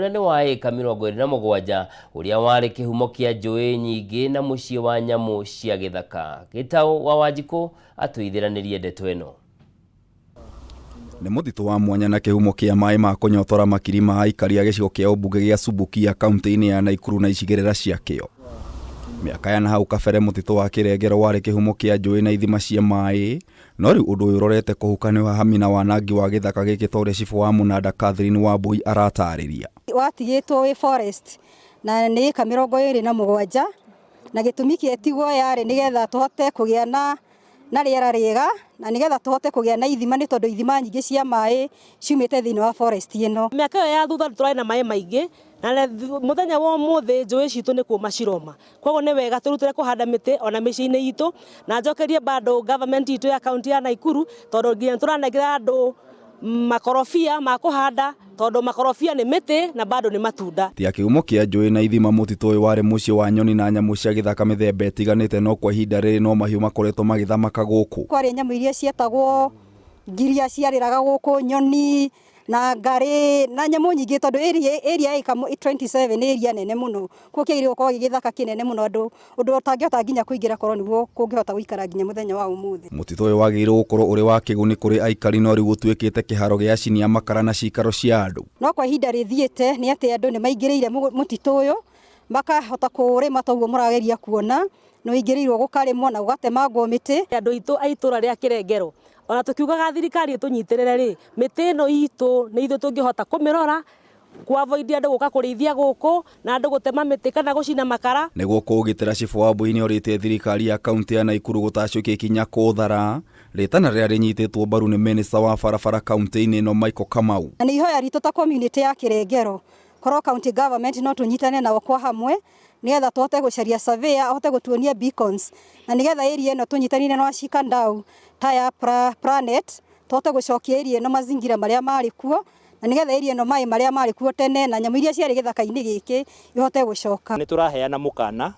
Ũrĩa nĩ wa ĩka 27 ũrĩa warĩ kĩhumo kĩa njũĩ nyingĩ na mũciĩ wa nyamũ cia gĩthaka. Gĩtaũ wa Wanjikũ atũithĩranĩrie ndeto ĩno. Nĩ mũtitũ wa mwanya na kĩhumo kĩa maĩ ma kũnyotora makiri ma aikari a gĩcigo kĩa ũmbunge gĩa Subukia kaunti-inĩ ya Naikuru na icigĩrĩra ciakĩo. Mĩaka ya nahau kabere mũtitũ wa Kĩrengero warĩ kĩhumo kĩa njũĩ na ithima cia maĩ, no rĩu ũndũ ũyũ ũrorete kũhuka nĩ ũhahami na wanangi wa gĩthaka gĩkĩ ta ũrĩa cibũ wa Mũnanda Catherine Wambui aratarĩria. Watigĩtwo wĩ forest na nĩ ĩka 27, na gĩtũmi kĩa ĩtigwo yarĩ nĩgetha tũhote kũgĩa na rĩera rĩega na nĩgetha tũhote kũgĩa na ithima, nĩ tondũ ithima nyingĩ cia maĩ ciumĩte thĩinĩ wa forest ĩno. Mĩaka ĩyo ya thutha tũrarĩ na maĩ maingĩ, na mũthenya wa ũmũthĩ njũĩ citũ nĩ kũma ciroma. Koguo nĩ wega tũrutĩre kũhanda mĩtĩ ona mĩciĩ-inĩ itũ, na njokerie bado government itũ ya kaunti ya Naikuru, tondũ nginya tũranengera andũ makorobia ma kũhanda, tondũ makorobia nĩ mĩtĩ na bado nĩ matunda. Tiga kĩhumo kĩa njũĩ na ithima, mũtitũ ũyũ warĩ mũciĩ wa nyoni na nyamũ cia gĩthaka mĩthemba ĩtiganĩte, no kwa ihinda rĩrĩ no mahiũ makoretwo magĩthamaka gũkũ. Kwarĩ nyamũ iria cietagwo ngiria ciarĩraga gũkũ, nyoni na ngarĩ na nyamũ nyingĩ, tondũ area ya ĩka 27 nĩ area nene mũno. Koguo kĩagĩrĩirwo gũkorwo gĩ gĩthaka kĩnene mũno, andũ ũndũ ũtangĩhota nginya kũingĩra korwo nĩguo kũngĩhota gũikara nginya mũthenya wa ũmũthĩ. Mũtitũ ũyũ wagĩrĩirwo gũkorwo ũrĩ wa kĩguni kũrĩ aikari, no rĩu ũtuĩkĩte kĩharo gĩa acini a makara na cikaro cia andũ. No kwa ihinda rĩthiĩte nĩ atĩ andũ nĩ maingĩrĩire mũtitũ ũyũ, makahota kũũrĩma toguo mũrageria kuona nĩ ũingĩrĩirwo gũkarĩmwo na gũgatemangwo mĩtĩ. Andũ aitũ a itũra rĩa Kĩrengero, ona tũkiugaga thirikari ĩtũnyitĩrĩre rĩ, mĩtĩ ĩno itũ nĩ ithuĩ tũngĩhota kũmĩrora, ku avoid andũ gũka kũrĩithia gũkũ na andũ gũtema mĩtĩ kana gũcina makara. Nĩguo kũũgitĩra, cibũ wa Mbui nĩorĩtie thirikari ya kaunti ya Naikuru gũtacũkia ikinya kũũthara rĩtana rĩrĩa rĩnyitĩtwo mbaru nĩ minista wa barabara kaunti-inĩ ĩno Michael Kamau. Na nĩ ihoya ritũ ta community ya Kĩrengero korwo county government no tũnyitane nao kwa hamwe, nĩgetha tũhote gũcaria surveyor ahote gũtuonia beacons, na nĩgetha area ĩno tũnyitanire na washikadau ta ya Planet, tũhote gũcokia area ĩno mazingira marĩa marĩ kuo, na nĩgetha area ĩno maĩ marĩa marĩ kuo tene na nyamũ iria ciarĩ gĩthaka-inĩ gĩkĩ ihote gũcoka. Nĩ tũraheana mũkana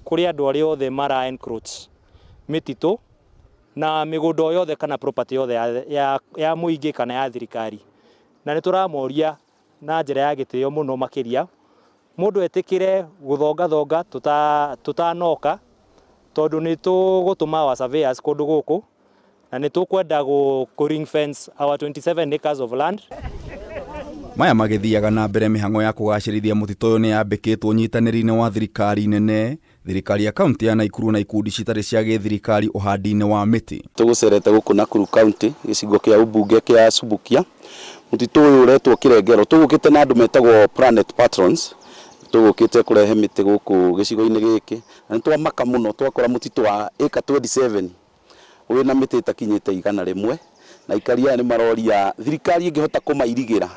kũrĩ andũ arĩa othe mara encroach mĩtitũ na mĩgũnda o yothe kana property yothe ya mũingĩ kana ya thirikari, na nĩ tũramoria na njĩra ya gĩtĩo mũno makĩria mũndũ etĩkĩre gũthongathonga tũtanoka, tondũ nĩ tũgũtũma our surveyors kũndũ gũkũ na nĩ tũkwenda kũ ring fence our 27 acres of land. Maya magĩthiaga na mbere, mĩhang'o ya kũgacĩrithia mũtitũ ũyũ nĩ yambĩkĩtwo ũnyitanĩri-inĩ wa thirikari nene, thirikari ya kaunti ya Naikuru na ikundi citarĩ cia gĩthirikari ũhandi-inĩ wa mĩtĩ. Tũgũcerete gũkũ Nakuru County, gĩcigo kĩa ũmbunge kĩa Subukia, mũtitũ ũyũ ũretwo Kĩrengero. Tũgũkĩte na andũ metagwo Planet Patrons, tũgũkĩte kũrehe mĩtĩ gũkũ gĩcigo-inĩ gĩkĩ, na nĩ twamaka mũno twakora mũtitũ wa ĩka 27 wĩna mĩtĩ ĩtakinyĩte 100, na aikari aya nĩ maroria thirikari ĩngĩhota kũmairigĩra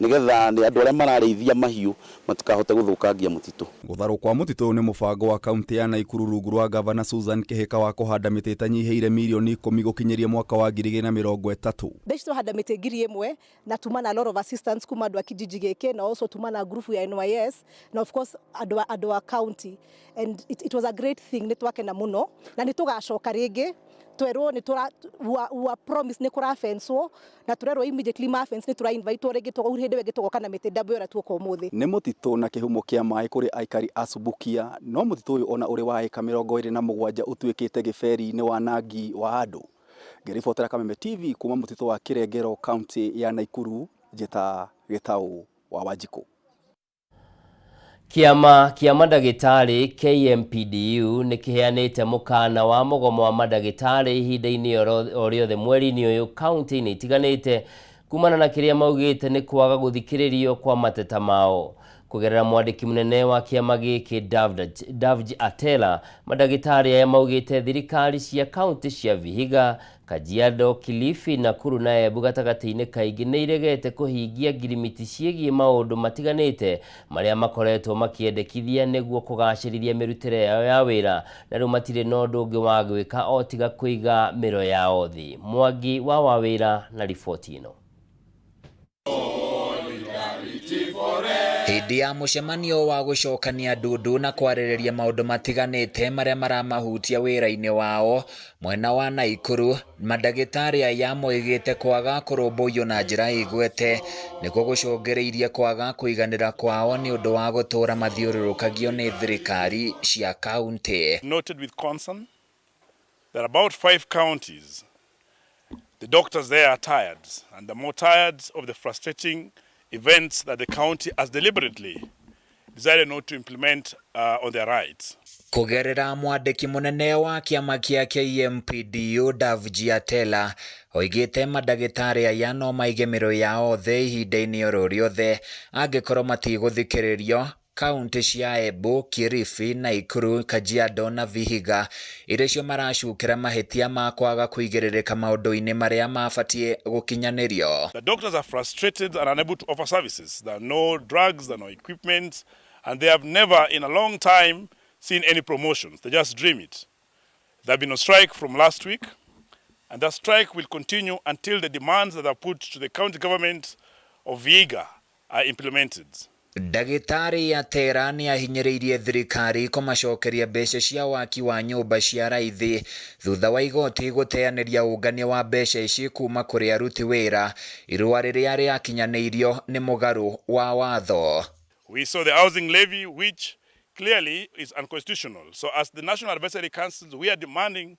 nĩgetha nĩ andũ arĩa mararĩithia mahiũ matikahote gũthũkangia mũtitũ. Gũtharwo kwa mũtitũ ũyũ nĩ mũbango wa kaunti ya Naikuru rungu rwa gavana Susan Kihika wa kũhanda mĩtĩ ĩtanyihĩire mirioni 10 gũkinyĩria mwaka wa 2030. Thaa ici twahanda mĩtĩ 1000, na tuma na a lot of assistance kuma andũ a kijiji gĩkĩ, na also tuma na group ya NYS, na of course andũ a county, and it was a great thing. Nĩ twakena mũno na nĩ tũgacoka rĩngĩ. Twerwo nĩ tũra we were promised nĩ kũra fence na tũrerwo immediately ma fence nĩ tũra invite rĩngĩ tũga hĩndĩ ĩyo ĩngĩ tũgoka na mĩtĩ double ĩrĩa tuoka ũmũthĩ. Nĩ mũtitũ na kĩhumo kĩa maĩ kũrĩ aikari a Subukia, no mũtitũ ũyũ ona ũrĩ wa ĩka 27 ũtuĩkĩte gĩberi-inĩ wanangi wa andũ. Ngĩribotera Kameme TV kuma mũtitũ wa Kĩrengero, kaunti ya Naikuru, njĩta Gĩtaũ wa Wanjikũ. Kĩama kĩa mandagĩtarĩ KMPDU nĩ kĩheanĩte mũkana wa mũgomo wa mandagĩtarĩ ihinda-inĩ o rĩothe mweri-inĩ ũyũ kaunti-inĩ itiganĩte, kumana na kĩrĩa maugĩte nĩ kwaga gũthikĩrĩrio kwa mateta mao. Kũgerera mwandĩki mũnene wa kĩama gĩkĩ Davji Atela, mandagĩtarĩ aya maugĩte thirikari cia kaunti cia Vihiga, Kajiado, Kilifi, Nakuru na Embu gatagatĩ-inĩ kaingĩ nĩ iregete kũhingia ngirimiti ciĩgiĩ maũndũ matiganĩte marĩa makoretwo makĩendekithia nĩguo kũgacĩrithia mĩrutĩre yao ya wĩra, na rĩu matirĩ na ũndũ ũngĩ wa gwĩka o tiga kũiga mĩro yao thĩ. Mwangi wa Wawĩra na riboti ĩno. Hĩndĩ Hĩndĩ ya mũcemanio wa gũcokania ndundu na kwarĩrĩria maũndũ matiganĩte marĩa maramahutia wĩra-inĩ wao mwena wa Naikuru, mandagĩtarĩ aya moigĩte kwaga kũrũmbũiyo na njĩra ĩgwete nĩkuo gũcũngĩrĩirie kwaga kũiganĩra kwao nĩ ũndũ wa gũtũũra mathiũrũrũkagio nĩ thirikari cia kaunti. Noted with concern that about 5 counties, the doctors there are tired, and the more tired of the frustrating events that the county has deliberately decided not to implement on their rights. Kugerera mwandĩki mũnene wa kĩama kĩa KMPDU Davji Atela oigĩte mandagĩtarĩ aya no maige mĩrũĩ yao thĩ ihinda-inĩ oro rĩothe angĩkorwo matigũthikĩrĩrio. Kaunti cia Embu, Kilifi, Nakuru, Kajiado na Vihiga iria cio maracukĩra mahĩtia ma kwaga kũigĩrĩrĩka maũndũ-inĩ marĩa mabatiĩ gũkinyanĩrio. The doctors are frustrated and unable to offer services. There are no drugs, there are no equipment, and they have never in a long time seen any promotions. They just dream it. There have been a strike from last week, and that strike will continue until the demands that are put to the county government of Vihiga are implemented. Ndagĩtarĩ Atera nĩ ahinyĩrĩirie thirikari kũmacokeria mbeca cia waki wa nyũmba cia raithi thutha wa igoti gũteanĩria ũngania wa mbeca ici kuma kũrĩ aruti wĩra irũa rĩrĩa rĩakinyanĩirio nĩ mũgarũ wa watho. We saw the housing levy, which clearly is unconstitutional. So as the National Advisory Council, we are demanding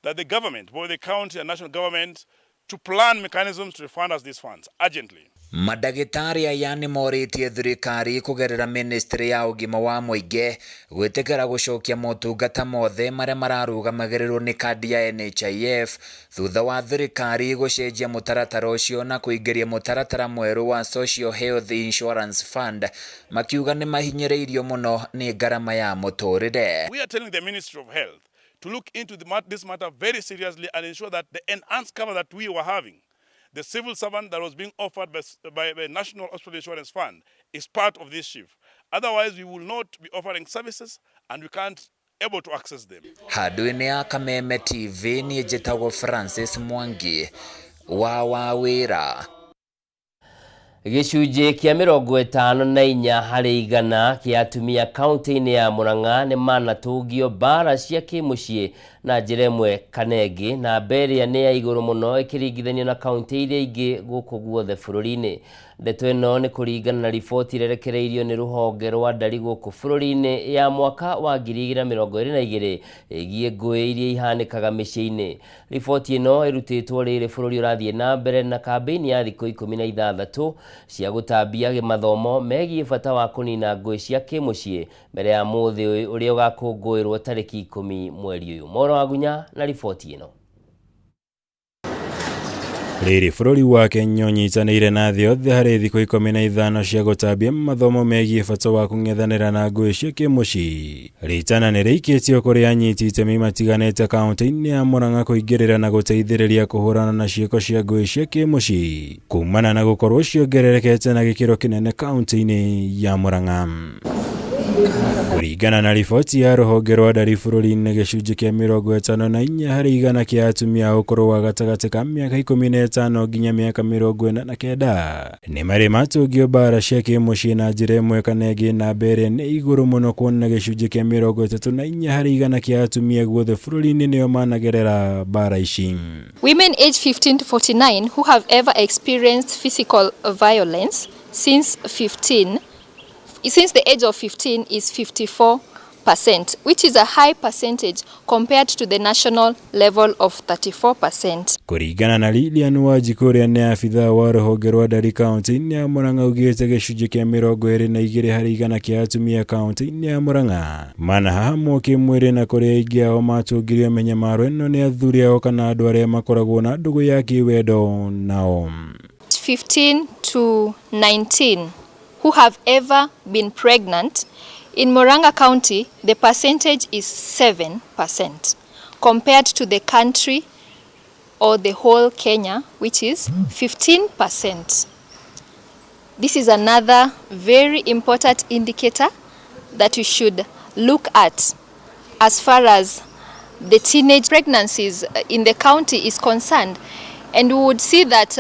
that the government, both the county and national government, to plan mechanisms to refund us these funds urgently. Mandagĩtarĩ aya nĩ morĩtie thirikari kũgerera ministry ya ũgima wa mũingĩ gwĩtĩkĩra gũcokia motungata mothe marĩa mararũgamagĩrĩrwo nĩ kandi ya NHIF thutha wa thirikari gũcenjia mũtaratara ũcio na kũingĩria mũtaratara mwerũ wa Social Health Insurance Fund, makiuga nĩ mahinyĩrĩirio mũno nĩ ngarama ya mũtũrĩre. We are telling the Ministry of Health to look into this matter very seriously and ensure that the enhanced cover that we were having, the civil servant that was being offered by the National Hospital Insurance Fund, is part of this shift. Otherwise, we will not be offering services and we can't able to access them. Handũ-inĩ ya Kameme TV niĩ njĩtagwo Francis Mwangi wa Wawĩra. Gĩcunjĩ kĩa 54 harĩ igana kĩa atumia kaunti-inĩ ya Murang'a nĩ manatũngio mbara cia kĩmũciĩ na njĩra ĩmwe kana ĩngĩ, na ĩrĩa nĩ ya igũrũ mũno ĩkĩringithanio na kaunti iria ingĩ gũkũ guothe bũrũri-inĩ. Ndeto ĩno nĩ kũringana na riboti ĩrerekereirio nĩ rũhonge rwa ndari gũkũ bũrũri-inĩ ya mwaka wa 2022 ĩgiĩ ngũĩ iria ihanĩkaga mĩciĩ-inĩ. Riboti ĩno ĩrutĩtwo rĩrĩ bũrũri ũrathiĩ na mbere na kambĩini ya thikũ 16 cia gũtambia mathomo megiĩ bata wa kũnina ngũĩ cia kĩmũciĩ mbere ya mũthĩ ũrĩa ũgakũngũĩrwo tarĩki 10 mweri ũyũ. Moro Wagunya na riboti ĩno. Rĩrĩ bũrũri wa Kenya ũnyitanĩire na thĩ yothe harĩ thikũ 15 cia gũtambia mathomo megiĩ bata wa kũng'ethanĩra na ngũĩ cia kĩmũciĩ. Rĩtana nĩ rĩikĩtio kũrĩ anyiti itemi matiganĩte kaunti-inĩ ya Murang'a kũingĩrĩra na gũteithĩrĩria kũhũrana na ciĩko cia ngũĩ cia kĩmũciĩ kumana na gũkorwo ciongererekete na gĩkĩro kĩnene kaunti-inĩ ya Murang'a. Kũringana na riboti ya rũhonge rwa ndari bũrũri-inĩ, gĩcunjĩ kĩa 54 harĩ igana kĩa atumia a ũkũrũ wa gatagatĩ ka mĩaka 15 nginya mĩaka 49 nĩ marĩ matũngio mbara cia kĩmũciĩ na njĩra ĩmwe kana ĩngĩ, na ĩrĩa nĩ igũrũ mũno kuona gĩcunjĩ kĩa 34 harĩ igana kĩa atumia guothe bũrũri-inĩ nĩo managerera mbara ici. Women aged 15 to 49 who have ever experienced physical violence since the age of 15 is 54%, which is a high percentage compared to the national level of 34%. Kũringana na Lilian Wanjikũ ũrĩa nĩ abithaa wa rũhonge rwa ndari kaunti-inĩ ya Murang'a augĩte gĩcunjĩ kĩa 22 harĩ igana kĩa atumia kaunti-inĩ ya Murang'a manahahamwo kĩmwĩrĩ, na kũrĩ aingĩ ao matũngirio mĩnyamaro ĩno nĩ athuri ao kana andũ arĩa makoragwo na ndũgũ ya kĩwendo nao. 15 to 19 who have ever been pregnant in Murang'a County, the percentage is 7% compared to the country or the whole Kenya, which is 15%. This is another very important indicator that you should look at as far as the teenage pregnancies in the county is concerned. And we would see that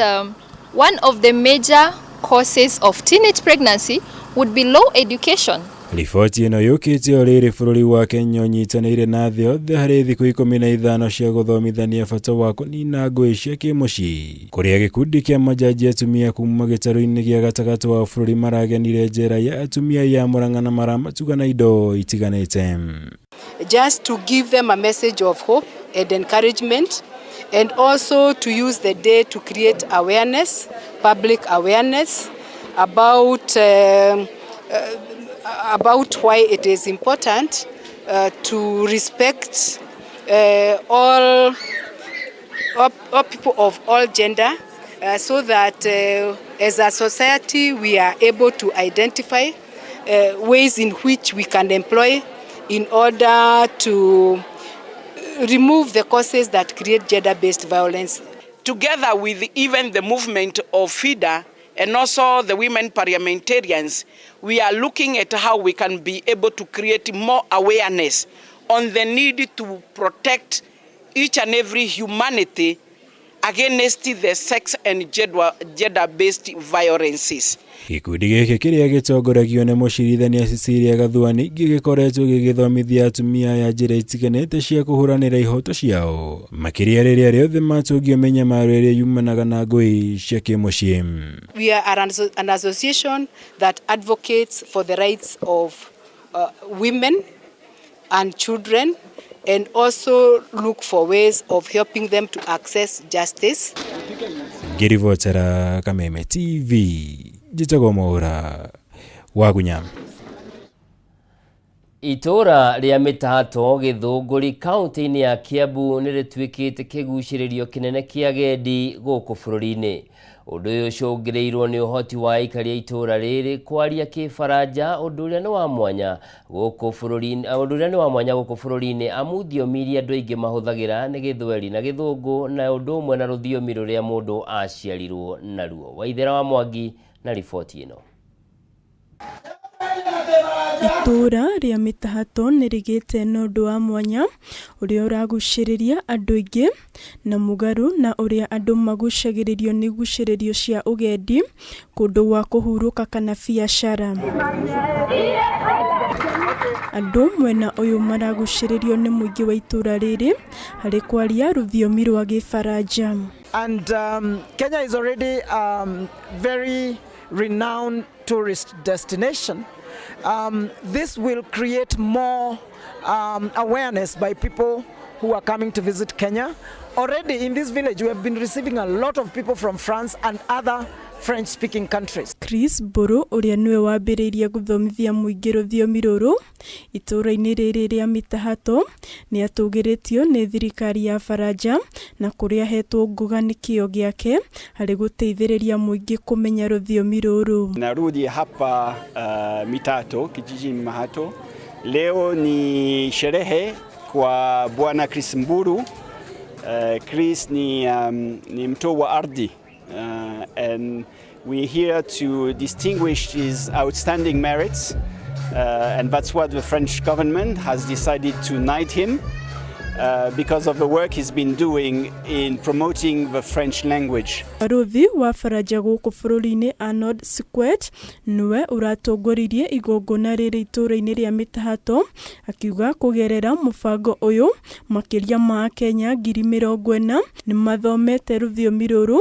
one of the major causes of teenage pregnancy would be low education. Riboti ĩno yũkĩte o rĩrĩ bũrũri wa Kenya ũnyitanĩire na thĩ yothe harĩ thikũ 15 cia gũthomithania bata wa kũnina ngũĩ cia kĩmũciĩ kũrĩa gĩkundi kĩa majaji atumia kuma gĩtarũ-inĩ gĩa gatagatĩ wa bũrũri maragenire njera ya atumia ya Murang'a na maramatuga na indo itiganĩte. Just to give them a message of hope and encouragement, and also to use the day to create awareness, public awareness about why it is important to respect all people of all gender, so that as a society we are able to identify ways in which we can employ in order to remove the causes that create gender-based violence. Together with even the movement of FIDA and also the women parliamentarians, we are looking at how we can be able to create more awareness on the need to protect each and every humanity against the sex and gender-based violences. Gĩkundi gĩkĩ kĩrĩa gĩtongoragio nĩ mũcirithania Cecilia Gathua ningĩ gĩkoretwo gĩgĩthomithia atumia aya njĩra itiganĩte cia kũhũranĩra ihoto ciao makĩria rĩrĩa rĩothe matũngio mĩnyamaro ĩrĩa yumanaga na ngũĩ cia kĩmũciĩ. We are an association that advocates for the rights of women and children, and also look for ways of helping them to access justice. Ngĩribotera Kameme TV, njĩtagwo Mwaũra wa Gunya. Itũũra rĩa Mĩtato Gĩthũngũri kaunti-inĩ ya Kiambu nĩ rĩtuĩkĩte kĩgucĩrĩrio kĩnene kĩa agendi gũkũ bũrũri-inĩ. Ũndũ ũyũ ũcũngĩrĩirwo nĩ ũhoti wa aikari a itũũra rĩrĩ kwaria kĩbaranja, ũndũ ũrĩa nĩ wa mwanya gũkũ bũrũri-inĩ, ũndũ ũrĩa nĩ wa mwanya gũkũ bũrũri-inĩ amu thiomi iria andũ aingĩ mahũthagĩra nĩ Gĩthweri na Gĩthũngũ na ũndũ ũmwe na rũthiomi rũrĩa mũndũ aciarirwo naruo. Waithera wa Mwangi na riboti ĩno. Itũũra rĩa Mĩtahato nĩ rĩgĩte na ũndũ wa mwanya ũrĩa ũragucĩrĩria andũ aingĩ na mũgarũ na ũrĩa andũ magucagĩrĩrio nĩ gucĩrĩrio cia ũgendi kũndũ gwa kũhurũka kana biacara. Andũ mwena ũyũ maragucĩrĩrio nĩ mũingĩ wa itũũra rĩrĩ harĩ kwaria rũthiomi rwa Gĩbaranja. And Kenya is already very renowned tourist destination. This will create more awareness by people who are coming to visit Kenya. Already in this village, we have been receiving a lot of people from France and other French-speaking countries. Chris Mburu ũrĩa nĩwe wambĩrĩirie gũthomithia mũingĩ rũthiomi rũrũ itũũra-inĩ rĩrĩ rĩa Mĩtahato nĩ atũgĩrĩtio nĩ thirikari ya Baranja na kũrĩa ahetwo nguga nĩ kĩo gĩake harĩ gũteithĩrĩria mũingĩ kũmenya rũthiomi rũrũ. Narudi hapa Mitato, kijijini Mahato. Leo ni sherehe kwa Bwana Chris Mburu. Chris ni mtu wa ardhi. And we're here to distinguish his outstanding merits, and that's what the French government has decided to knight him because of the work he's been doing in promoting the French language. Barũthi wa Baranja gũkũ bũrũri-inĩ Arnold Squet nĩwe ũratongoririe igongona rĩrĩ itũũra-inĩ rĩa Mĩtahato akiuga kũgerera mũbango ũyũ makĩria ma Akenya 40,000 nĩ mathomete rũthiomi rũrũ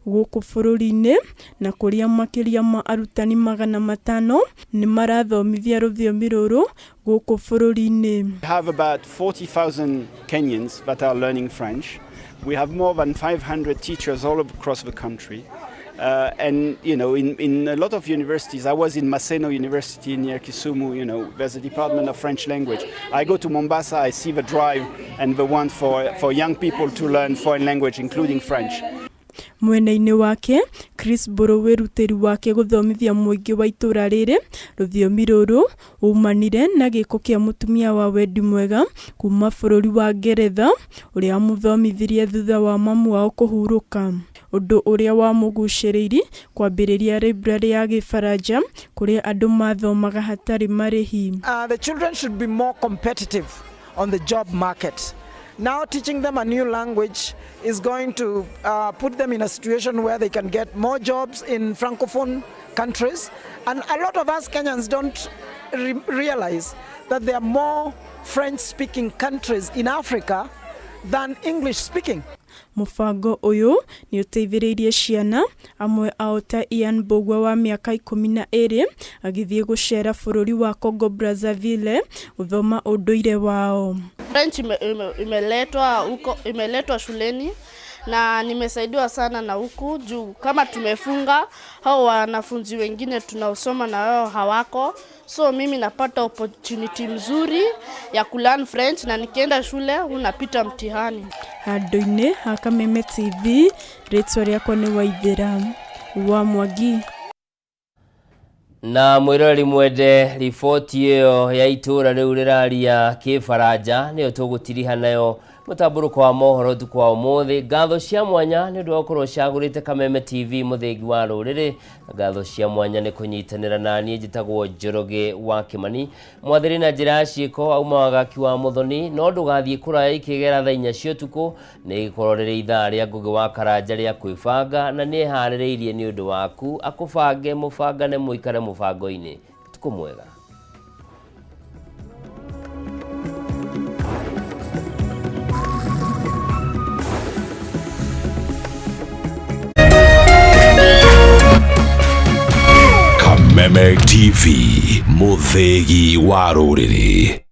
gũkũ bũrũri-inĩ na kũrĩa makĩria ma arutani 500 nĩ marathomithia rũthiomi rũrũ gũkũ bũrũri-inĩ. We have about 40,000 Kenyans that are learning French. We have more than 500 teachers all across the country. And, you know, in a lot of universities, I was in Maseno University near Kisumu, you know, there's a department of French language. I go to Mombasa, I see the drive and the want for young people to learn foreign language, including French. Mwena-inĩ wake Chris Mburu wĩrutĩri wake gũthomithia mũingĩ wa itũũra rĩrĩ rũthiomi rũrũ umanire na gĩko kĩa mũtumia wa wendi mwega kuma bũrũri wa Ngeretha ũrĩa wamũthomithirie thutha wa mamu wao kũhurũka, ũndũ ũrĩa wamũgucĩrĩirie kwambĩrĩria library ya Gĩbaranja kũrĩa andũ mathomaga hatarĩ marĩhi. The children should be more competitive on the job market. Now teaching them a new language is going to put them in a situation where they can get more jobs in francophone countries. And a lot of us Kenyans don't realize that there are more French-speaking countries in Africa than English-speaking. Mũbango ũyũ nĩ ũteithĩrĩirie ciana amwe ao ta Ian Mbugua wa mĩaka 12 agĩthiĩ gũcera bũrũri wa Congo Brazzaville gũthoma ũndũire wao. French imeletwa huko, imeletwa shuleni na nimesaidiwa sana na huku juu kama tumefunga hao wanafunzi wengine tunaosoma na wao hawako, so mimi napata opportunity mzuri ya kulearn French na nikienda shule unapita mtihani. Handũ-inĩ ha Kameme TV, rĩtwa rĩakwa nĩ Waithĩra wa Mwangi. Na mwĩroreri mwende, riboti ĩyo ya itũũra rĩu rĩraria kĩbaranja nĩyo tũgũtiriha nayo mũtambũrũko wa mohoro ũtukũ wa ũmũthĩ. Ngatho cia mwanya nĩ ũndũ wa gũkorwo ũcagũrĩte Kameme TV mũthĩgi wa rũrĩrĩ. Ngatho cia mwanya nĩ kũnyitanĩra na niĩ njĩtagwo Njoroge wa Kĩmani. Mwathĩrĩ na njĩra ya ciĩko auma wagaki wa Mũthoni, no ndũgathiĩ kũraya ikĩgera thaa 4 cia ũtukũ, nĩ gĩkorwo rĩrĩ ithaa rĩa Ngũgĩ wa Karanja rĩa kwĩbanga, na nĩ eharĩrĩirie nĩ ũndũ waku akũbange mũbangane mũikare mũbango-inĩ. Ũtukũ mwega. Kameme TV, mũthĩgi wa rũrĩrĩ.